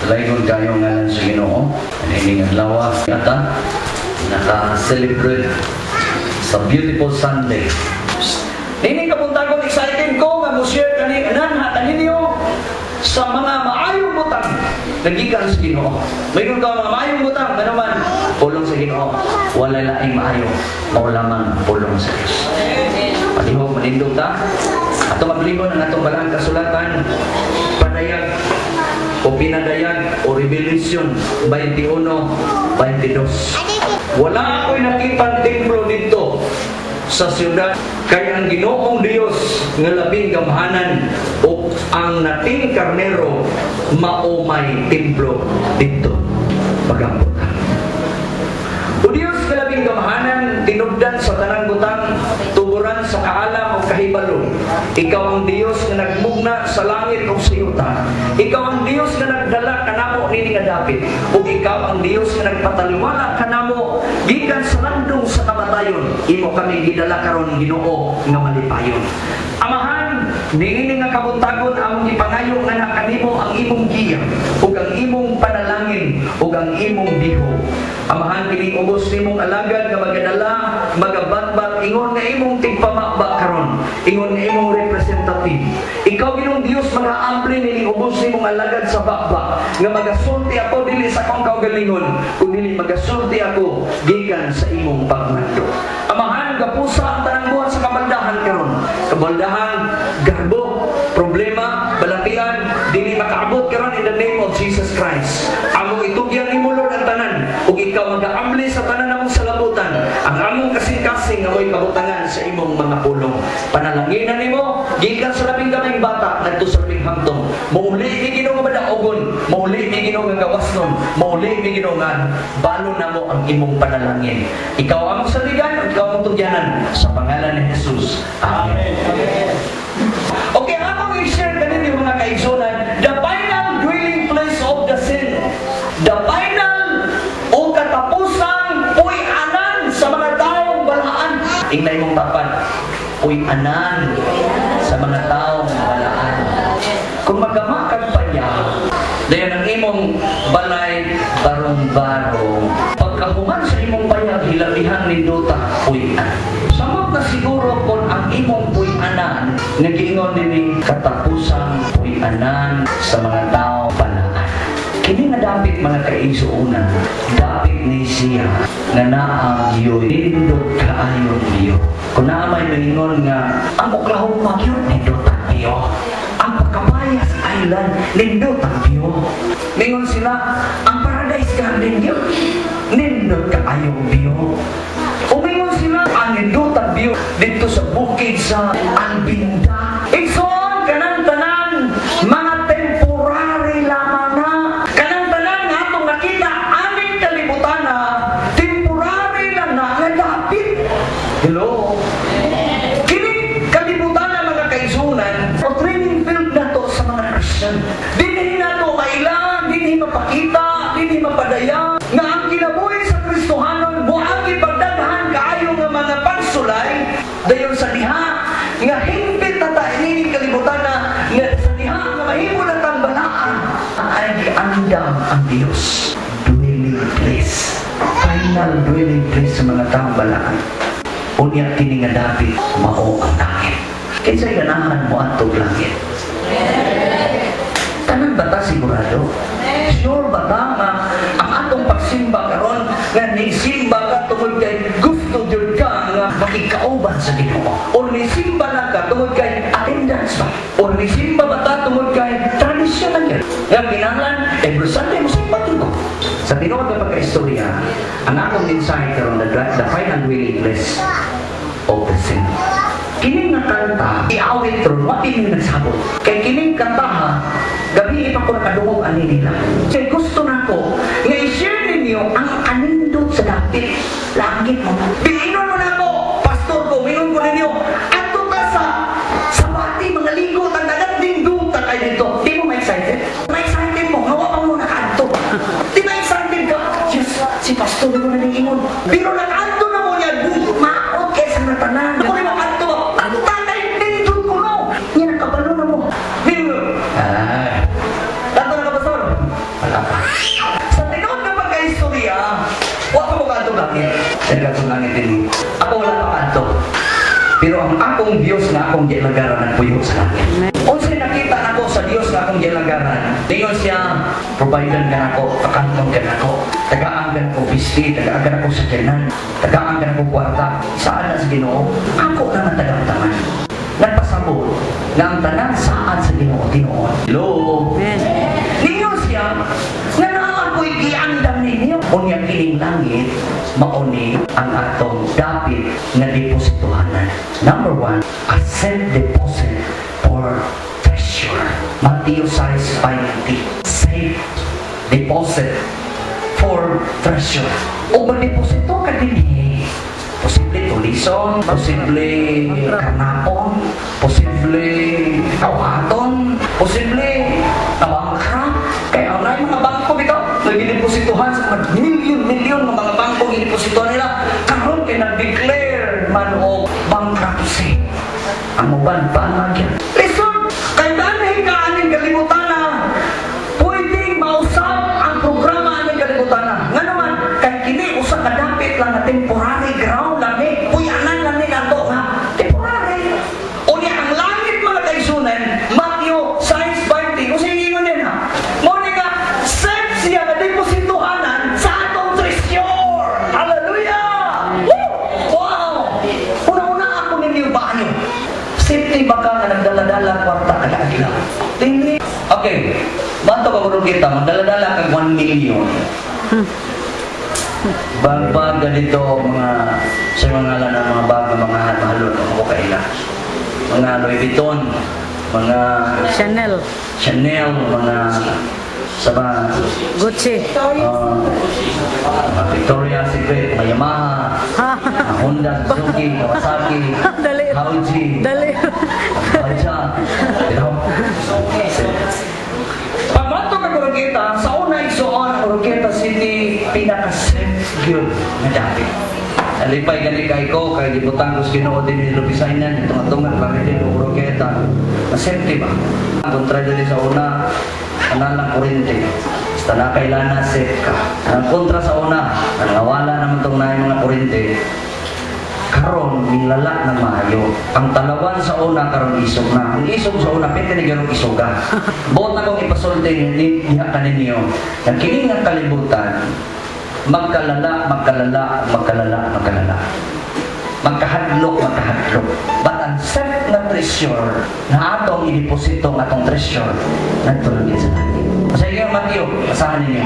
Dalaygon kaayo ngalan sa Ginoo. Ining adlaw ata naka-celebrate sa beautiful Sunday. Nining kabuntagon, excited ko nga mo share kani nanha kaninyo sa mga maayong butang nga gikan sa Ginoo. Mayroon ka mga maayong butang ano man pulong sa Ginoo. Wala laing maayo mao lamang pulong sa Dios. Palihog manindog ta. Atong abligon ang atong balang kasulatan, Padayag o Pinadayag o Revelation 21:22. Wala ako'y nakitang templo dito sa siyudad kay ang Ginoong Dios nga labing gamhanan o ang nating karnero mao may templo dito. Pagampo ta. O Dios nga labing gamhanan, tinubdan sa tanang butang, tuburan sa kaalam o kahibalo. Ikaw ang Dios nga nagmugna sa langit ug sa yuta. Ikaw ang Dios nga nagdala kanamo nini nga dapit. Ug ikaw ang Dios nga nagpataliwala kanamo gikan sa landong sa kamatayon. Imo kami gidala karon, Ginoo, nga malipayon. Amahan, niini nga kabuntagon among gipangayo nga kanimo ang imong giya ug ang imong panalangin ug ang imong bihog. Amahan, kining ubos nimong alagad nga magadala, magabatbat ingon nga imong tigpamaba karon, ingon nga imong representative. Ikaw, Ginoong Dios, mga-ampli nining ubos nimong alagad sa baba nga magasulti ako dili sa akong kaugalingon, kundi magasulti ako gikan sa imong pagmando. Amahan, gapusa ang tanang buhat sa kabaldahan karon. Kabaldahan, garbo, problema, balatian, dili makaabot karon in the name of Jesus Christ. Among itugyan nimo, Lord, ang tanan ug ikaw magaamli sa tanan namong salabutan. Ang among kasing-kasing nga mo'y kabutangan sa imong mga pulong. Panalanginan nimo gikan sa labing gamayng bata ngadto sa labing hamtong. Mouli mi, Ginoo, nga madaogon, mouli mi, Ginoo, nga gawasnon, mouli mi, Ginoo, nga balon namo ang imong panalangin. Ikaw among saligan, ikaw among tugyanan sa pangalan ni Jesus. Amen. Okay, akong i-share kaninyo, mga kaigsunan, the final dwelling place of the saint. The final o katapusang puy-anan sa mga taong balaan. Ingna imong tapat, puy-anan sa mga taong balaan. Kung magama kag payag, dayon ang imong balay barong-barong. Pagkahuman sa imong payag, hilabihan nindota puy-an. Samot na siguro kung ang imong puy-anan, nagiingon dinhi katapusang puy-anan sa mga tao balaan. Kini nga dapit, mga kaigsuonan, dapit ni siya nga naa gyud nindot kaayong view. Kung naa may maingon nga ang Oklahoma gyud nindot ang view. Ang Pacayas Island nindot ang view. Mingon sila ang Paradise Garden gyud nindot kaayong view. Umingon sila ang nindot ang view dito sa bukid sa Albinda. Igsoon, kanang tanan mga temporary lamang na. Kanang tanan nga atong nakita aning kalibutan na temporary lang na nga dapit. Hello? Kini kalibutan na, mga kaigsunan, o training field na to sa mga Christian. Dinhi na to mailan, dinhi mapakita, dinhi mapadaya nga ang kinabuhi sa Kristohanon moagi pagdaghan kaayo nga mga pagsulay, dayon sa diha nga hingpit na ta ini kalibutan na nga sa diha nga mahimo na tang balaan ay giandam ang Dios dwelling place, final dwelling place sa mga taong balaan. Unya kini nga dapit mao ang langit. Kinsay ganahan mo adtog langit? Tanan ba ta sigurado? Sure ba ta nga ang atong pagsimba karon nga nisimba ka tungod kay gusto jud ka nga makikauban sa Ginoo? Or nisimba na ka tungod kay attendance ba? Or nisimba ba ta tungod kay tradisyon na yun? Nga kinahanglan every Sunday mo simba ko. Sa tinuod nga pagkaistorya, ang akong mensahe karon, the final dwelling place of the saint. Kining nga kanta, iawit ron, wa ini nagsabot. Kay kining kantaha, gabi pa ko nakadungog ani nila. Kay gusto nako nga i-share ninyo ang kanindot sa dapit langit mo. Biinon mo nako, pastor ko, mingon ko ninyo, adto ta sa bati mga ligo tang dagat, nindot ta kay dito. Di mo ma-excited? Ma-excited mo, nga wa pa mo nakaadto. Di ba excited ka? Yes, si pastor mo na ingon. Pero nakaadto na mo niya, maot kay sa tanan. Ako rin makaadto. Ang tatay, nindot ko no. Niya nakabalo na mo. Nindot. Ah. Tanto na ka, pastor? Wala. Sa langit din. Ako wala pa kadto. Pero ang akong Dios nga akong gialagaran nagpuyo sa langit. Unsay nakita nako sa Dios nga akong gialagaran? Ningon siya, provider ka nako, pakanton ka nako, tagaan ka nako bisti, tagaan ka nako sakyanan, tagaan ka nako kwarta. Saan na sa Ginoo? Ako na nga tagamtaman. Nagpasabot nga ang tanan saad sa Ginoo tinuod. Hello? Amen. Ningon siya, nga naa ko'y giandam ninyo. Unya kining langit, mao ni ang atong dapit nga depositohanan. Number one, a safe deposit for treasure. Matthew 6:20. Safe deposit for treasure. O magdeposito ka din eh. Posible tulison, posible kanapon, posible kawaton, posible nabangkra. Kaya ang mga bangko bitaw, nagidepositohan sa mga milyon-milyon ng mga bangko gidepositohan nila. Karon kay nag-declare man og bankruptcy. Ang uban paanagyan. Listen, kay danhi ka aning kalibutan, pwedeng mausap ang programa aning kalibutan. Nga naman, kay kini usa ka dapit lang nga temporary ground lang ni, puyanan lang ni nato nga temporary. Unya ang langit, mga kaigsuonan, Matthew 6:20, kung sige ingon din ha. Mao ni nga safe siya nga depositohanan sa atong treasure. Hallelujah! Woo! Wow! Una-una ako ninyo ba niyo? Safety ba ka nga nagdala-dala kwarta kada adlaw? Dili. Okay. Bato ka kuno kita, magdala-dala kag 1 million. Bag-bag ganito mga sa mga ngalan ng mga bag nga mga mahalon ako kaila. Mga Louis Vuitton, mga Chanel. Chanel, mga sa mga Gucci. Mga Victoria's Secret, mga Yamaha, mga Honda, Suzuki, Kawasaki, Dali. Hauji, Dali. Baja, you know? Pag ka Oroquieta, sa una igsoon, Oroquieta City, pinaka-safe gyud nga dapit. Nalipay gani kay ko, kay gibutang ko sa Ginoo din ni Lupisaynan, itong-atungan, Claritin, Oroquieta. Masente ba? Kontra dili sa una, analang kurente. Basta na kailana, safe ka. Ang kontra sa una, nangawala naman tong naay mga kurente, karon nilala na maayo. Ang talawan sa una karon isog na. Ang isog sa una pwede na gyud isuga. Buot na kong ipasulti ni diha kaninyo. Ang kini nga kalibutan magkalala, magkalala, magkalala, magkalala. Magkahadlok, magkahadlok. But ang safe na treasure na atong ideposito ang atong treasure ngadto lang sa langit. Sa inyo, Matthew, basahan ninyo.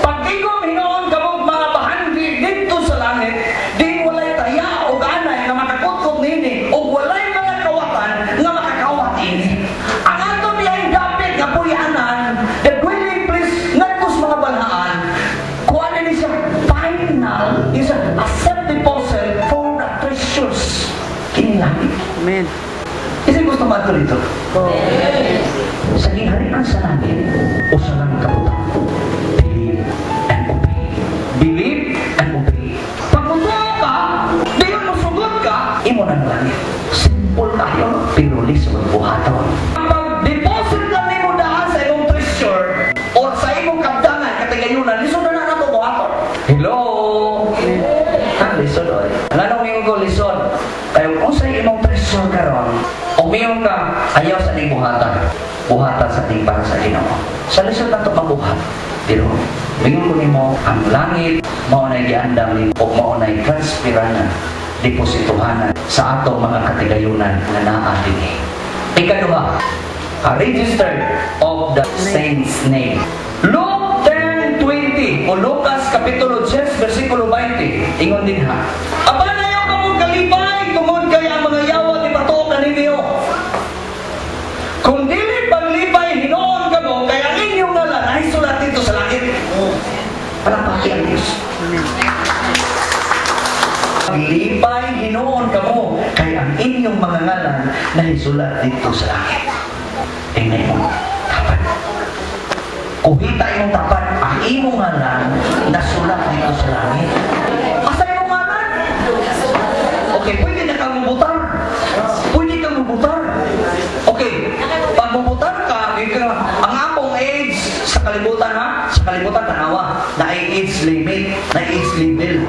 Pag-igom hinuon kamong mga bahandi didto sa langit, di walay taya o anay nga makakutkot nini o walay mga kawatan nga makakawat ini. Ang ato diyang dapit nga puyanan, the dwelling place ngadto sa mga balhaan, kuha ni siya final is a safe deposit for the treasures kini langit. Amen. Kasi gusto mo dito. Oh. Sa gingharian sa langit, usa lang kabutang. Believe and obey. Believe and obey. Pag mutuo ka, di mo musugot ka, imo na ang langit. Simple kayo, pero lisod buhaton. Pag deposit lang nimo daan sa imong treasure or sa imong kabdangan katigayunan, lisod na na nato buhaton. Hello? Ha, lisod oy. Nganong mingon ko lisod? Kay kung sa imong treasure karon, o mingon ka ayaw sa ning buhatan. Buhatan sa ning para sa Ginoo. Sa lisod na to mabuhat. Pero mingon ko nimo ang langit mao na giandam nimo ug mao na transferanan, depositohanan sa atong mga katigayunan nga naa dinhi. Ikaduha, a register of the saints' name. Luke 10:20 o Lucas Kapitulo 10 versikulo 20. Ingon din ha. Apan ayaw kamong kalipay tungod kay ang mga yawa ipatuo kaninyo. Kung dili paglipay hinuon kamo kay ang inyong ngalan ay sulat dito sa langit. Palakpaki ang Diyos. Amen. Paglipay hinuon kamo kay ang inyong mga ngalan nahisulat dito sa langit. Tingnan mo, tapat. Kuhita imong tapat, ang imong ngalan nasulat dito sa langit. Asa imong ngalan? Okay, pwede na kang mubutar. Pwede kang mubutar. Okay, pag mubutar ka, ang akong age sa kalibutan ha, sa kalibutan tanawa, na age limit, na age level.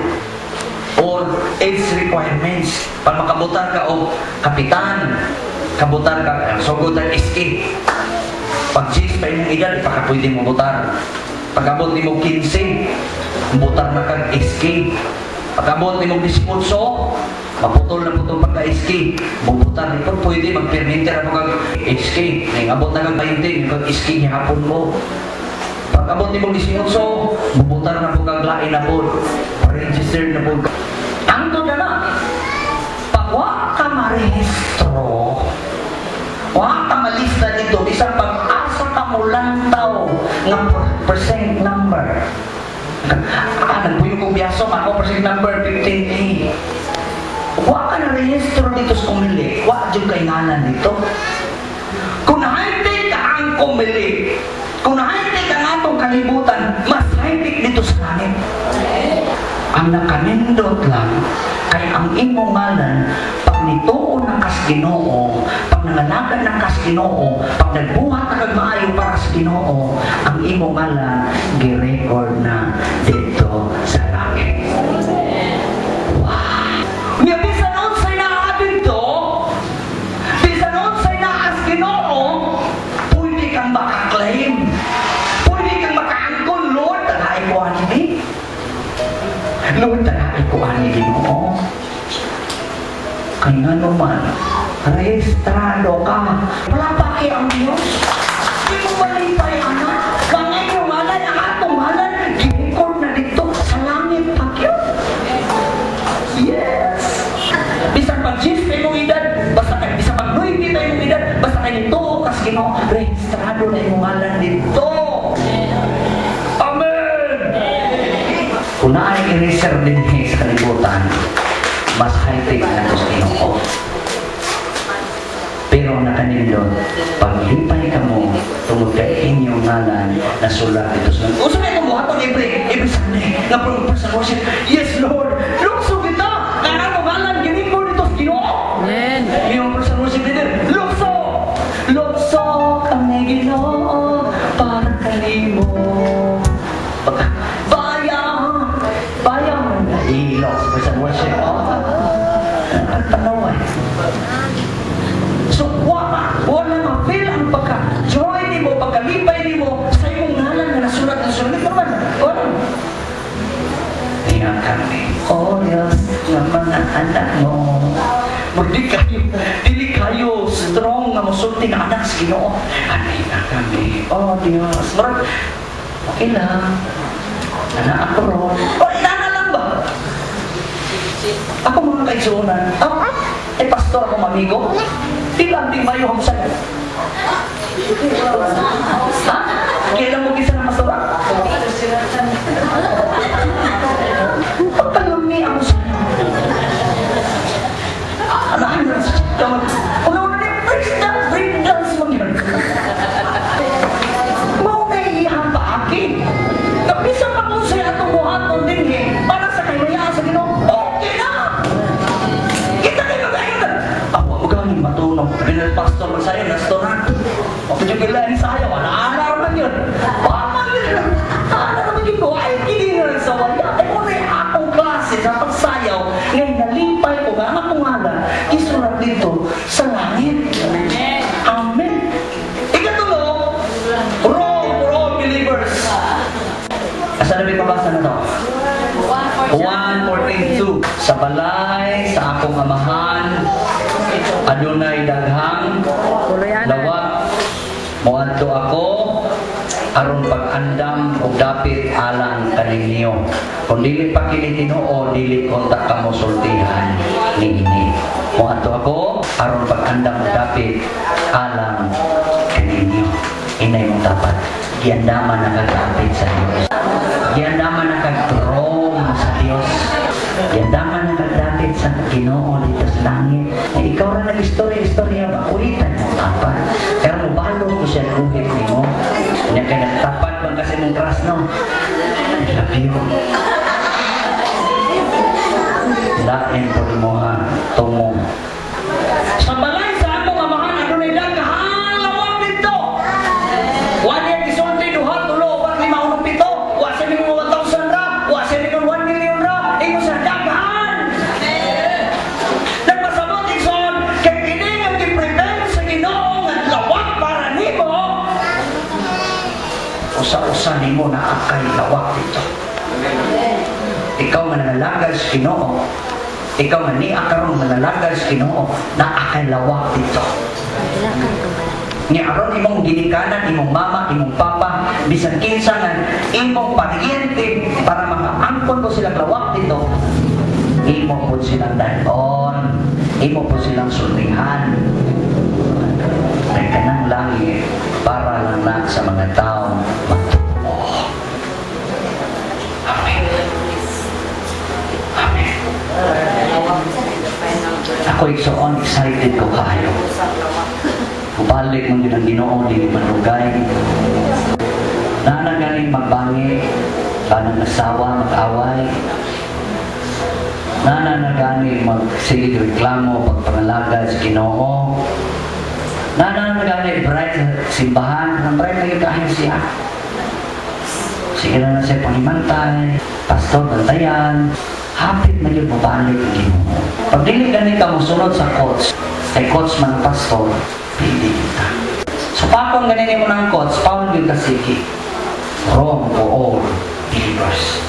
Or age requirements. Pag makabotar ka og kapitan, kabotar ka, sugod ang SK. Pag 6 pa imong edad, pa ka pwede mo botar. Pag abot nimo 15, botar na kag SK. Pag abot nimo 18, maputol na putol pagka SK. Bubutar ni pwede magperminter ako kag SK. Ning abot na kag 20, kag SK gihapon mo. Pag abot nimo 18, bubutar na po kag lain na po. Registered na po. Ang na na, pag wa ka marehistro, wa ka malista dito, bisan pag-asa ka mo lantaw nga precinct number. Ah, nagpuyo kong biyaso, ako precinct number 15A. Wa ka na rehistro dito sa Comelec, wa jud kay ngalan dito. Kung high-tech ka ang Comelec, kung high-tech ang atong kalibutan, mas high-tech dito sa langit. Ang nakanindot lang, kay ang imong ngalan, pag nituo na kas Ginoo, pag nangalagad na kas Ginoo, pag nagbuhat na kag maayo para sa Ginoo, ang imong ngalan gi-record na dito sa langit. Wow! Nga bisan unsay naa dito, bisan unsay naa sa Ginoo, pwede kang maka-claim. Pwede kang makaangkon, "Lord, tagay ko ani ni. Lord, tagay ko ani, Ginoo." Kay nga naman, rehistrado ka. Palapaki ang Diyos. Di mo malipay, anak. Mga inyong ngalan, ang atong ngalan, gi-record na dito sa langit pa yun. Yes! Bisan pag 10 pa imong edad, basta kay bisan pag 9 pa imong edad, basta kay nituo kas Ginoo, rehistrado na imong ngalan dito. Amen! Kung naay eraser din sa kalibutan, mas high-tech na to sa Ginoo. Pero ang nakanindot, paglipay ka mo, tungod kay inyong ngalan na sulat dito sa. Usa may itong buhaton every Sunday, nga person worship. Yes, Lord! Lukso kita! Kaya ang ngalan, gining dito sa Ginoo! Amen. Yung person worship leader, lukso! Lukso kami, Ginoo, para kanimo. Pagka, bayan, bayan, ilok sa person worship. Oh, ang tanaw eh. So, wala ma-feel ang pagka joy nimo, pagkalipay nimo sa imong ngalan nga nasulat na sulat naman. Wala. Tingnan kami. Oh Diyos, nga mga anak mo. Magdi kayo, dili kayo strong nga mosulti nga anak sa Ginoo. Anay na kami. Oh Diyos. Murag, okay lang. Anak ako ron. Oh, inana lang ba? Ako mga kaigsuonan. Ah, eh pastor ako mamigo. Pila ang mayo hamsan. Ha? Kailan mo kisa ng pastora? Pagkalumi ako sa. Alahan na sa. Una-una ni break dance, break dance man yun. Mao na iyang paaki. Kapisa pa kung siya atong buhaton din eh, para sa kaimayaan sa Ginoo, okay na! Kita kayo magayon. Ako, mo gani matunog. Binal pastor man sa'yo, nastoran. O kung yung kailangan sa'yo, wala na naman yun. Pama yun. Ana naman yun ko. Ay, kini na sa wala. Ay, mo na akong klase sa pagsayaw. Ngayon, nalipay ko nga ang akong ngalan, isulat dito sa langit. Amen. Ikatulo, role for all believers. Asa na may pabasa na to? 1:14-2. Sa balay, sa akong amahan, adunay daghang Tuluyanan. lawak. Moadto ako aron pag-andam og dapit alang kaninyo. Kung dili pa kini tinuod, dili konta kamo sultihan niini. Moadto ako aron pag-andam og dapit alang kaninyo. Inay mong dapat giandaman na kag sa Dios. Giandaman na kag sa Dios. Giandaman na kag dapit sa Ginoo dito sa langit. Eh, ikaw ra nag-istorya istorya ba? Ulitan mo tapat. Pero mobalo ko siya guhit nimo. Nya kay nagtapat man kasi mong trust, no. I love you. Lain po nimo ha tungo. Sa balay sa akong amahan adunay daghang lawak dito. Wa niya gisulti duha, tulo, upat, lima, unom, pito. Wa sa mingon 1,000 ra, wa sa mingon 1 million ra. Ingon sa daghan. usa nimo naa kay lawak dito. Ikaw nga nangalagad sa Ginoo, ikaw nga niya karon nangalagad sa Ginoo, naa kay lawak dito. Nga aron imong ginikanan, imong mama, imong papa, bisan kinsa nga imong paryente para makaangkon mo silang lawak dito, imo po silang dad-on, imo po silang sultihan. Kay kanang langit para lang na sa mga tao matuo. Amen. Amen. Ako, igsoon, excited ko kaayo. Ubalik man gyud ang Ginoo, dili manugay. Naa ganing magbangi, kanang asawa mag-away. Naa na gani magsigig reklamo pagpangalagad sa Ginoo. Naa na gani bright sa simbahan, ang bright lagi kahin siya. Sige na na siya pangimantay, pastor bantayan, hapit na yun mabalik ang Ginoo. Pag dili gani ka mosunod sa coach, kay coach man ang pastor, pili kita. So pakon ganin mo ng coach, paon yun ka sige. Wrong for all believers.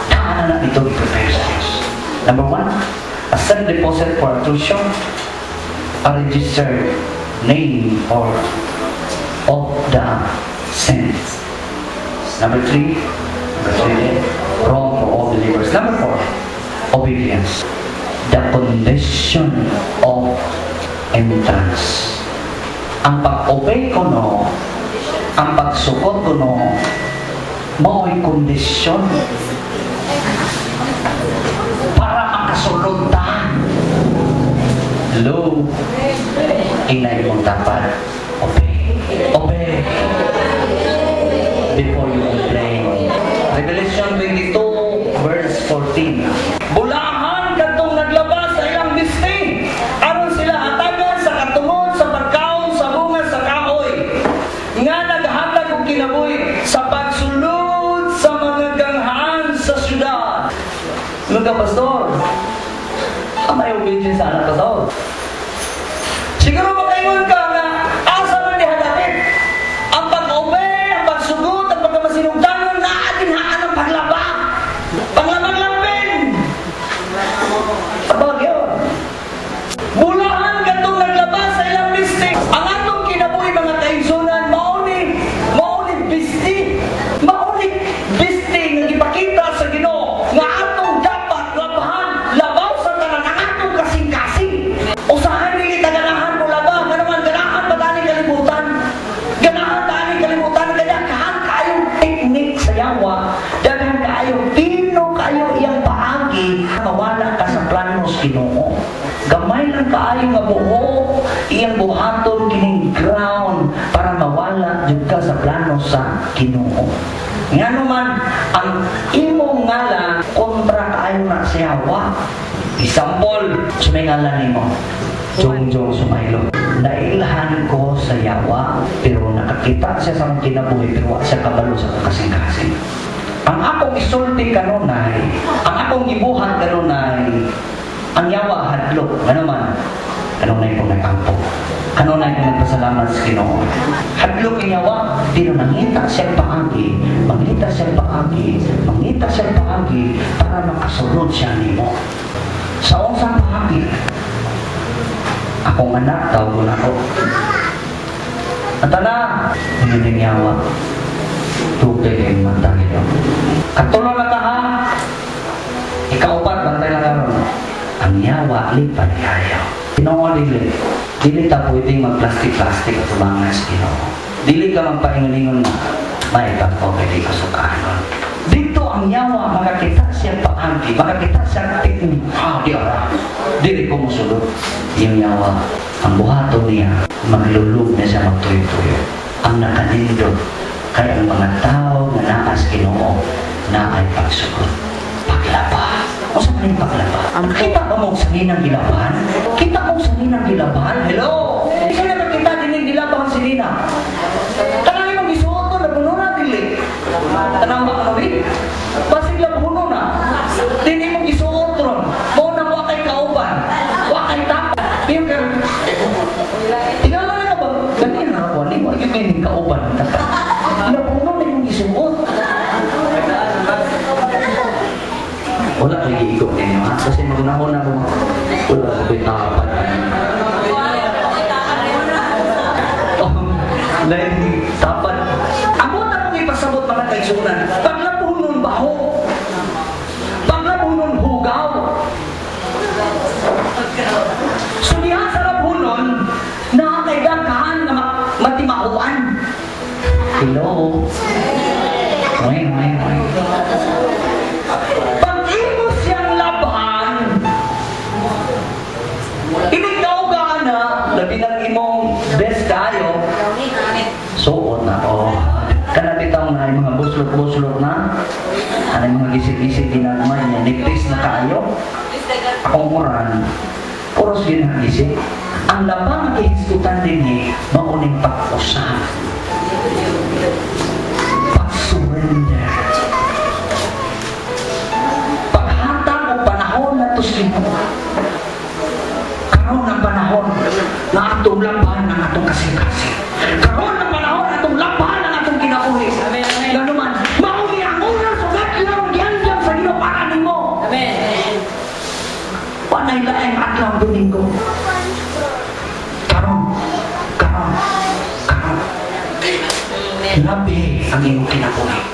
Daan na ito i-prepare sa Diyos. Number one, a set deposit for a treasure, a registered name or of the saints. Number three, wrong for all believers. Number four, obedience. The condition of entrance. Ang pag-obey ko no, ang pagsukot ko no, mao'y kondisyon para makasulod ta. Hello? Ingay mong dapat, obey. Obey. Before you complain. Revelation 22 verse 14. Bulahan kadtong naglaba sa ilang bisti aron sila hatagan sa katungod sa pagkaon sa bunga sa kahoy nga naghatag og kinabuhi sa pagsulod sa mga ganghaan sa syudad. Ano ka, pastor? Ah, may obedience sa anak, pastor. Siguro makaingon ka nga asa man diha dapit ang pag-obey, ang pagsugot, ang pagkamasinugdanon na atinhaan ang paglaba. Paglabang lampin. Abag yun. Bulahan kadtong naglaba sa ilang bisti. Ang atong kinabuhi, mga kaigsunan, mao ni bisti. Mao ni bisti nga gipakita sa Ginoo nga atong dapat labahan labaw sa tanan ang atong kasing-kasing. Usahay dili ta ganahan mo laba, nga naman ganahan ba tani kalibutan? Ganahan tani kalibutan kaya daghan kaayong teknik sa yawa, daghan kaayo pino kaayo iyang paagi mawala ka sa plano sa Ginoo. Gamay lang kaayo nga buho iyang buhaton kining ground para mawala jud ka sa plano sa Ginoo. Ngano man ang imong ngalan kontra kaayo na sa yawa. Example, sumay ngalan nimo. Jongjong Sumaylo. Nailhan ko sa yawa, pero nakakita siya sa akong kinabuhi, pero wa siya kabalo sa akong kasing-kasing. Ang akong isulti kanunay, ang akong gibuhat kanunay, ang yawa hadlok, ano man, kanunay ko nag-ampo. Kanunay ko nagpasalamat sa Ginoo. Hadlok ang yawa, pero nangita siya paagi, mangita siya paagi, mangita siya paagi para makasulod siya nimo. Sa unsang paagi? Akong anak, tawag na ako. At na, hindi yawa. Tugay kay mata nito. Katulo na ka ha. Ikaupat, bantay lang karon. Ang yawa, lipad kayo. Ginoo dili. Dili ta pwedeng mag-plastic-plastic at tubangan sa Ginoo. Dili ka magpaingon-ingon na may pag-okay di ko sukanon. Dito ang yawa, makakita siya paagi, makakita siya teknik. Ah, di ara. Dili ko musulod. Yung yawa, ang buhaton niya, maglulog na siya magtuyo-tuyo. Ang nakanindot, kay ang mga tao nga naa sa Ginoo naay pagsugot. Paglaba. O sa man yung paglaba? Ampo. Kita ba mo sa ninang gilaban? Kita mo sa ninang gilaban? Hello? Isa na nakita din gilaban si Nina. Tanang imong gisuot to, labuno na dili. Tanang ba ano di? Basig labuno na. Dili imong gisuot ron. Mao na wa kay kauban. Wa kay tapa. Pero kay Tingala na ka ba? Gani na ako ni wa gyud may kauban. Labuno na imong gisuot. kigsunan. Paglabhunon, baho. Paglabhunon, hugaw. So diha sa labhunon, nakakaigankahan nga matimahuan. Hello? Wait, wait, wait. Pag imo siyang labhan, inig ka na, labi ng imong best kayo, Suot na, oh. Kana bitaw na yung mga buslot-buslot na. Ano yung mga gisig-gisig ginagmay niya, nipis na kaayo. Akong uran, puros ginagisig. Ang labang gihisgutan din eh, mauning pag-usap. Pag-surrender. Paghatag og panahon na to sa Ginoo. Karon ang panahon na atong labhan ang atong kasing-kasing. Karon ang panahon atong labhan ang atong kinabuhi. Amen, amen. Ngano man, mao ni ang oras ug adlaw giandam sa Ginoo para nimo. Amen. Walay laing adlaw Domingo. Karon, karon, karon. Labi ang imong kinabuhi.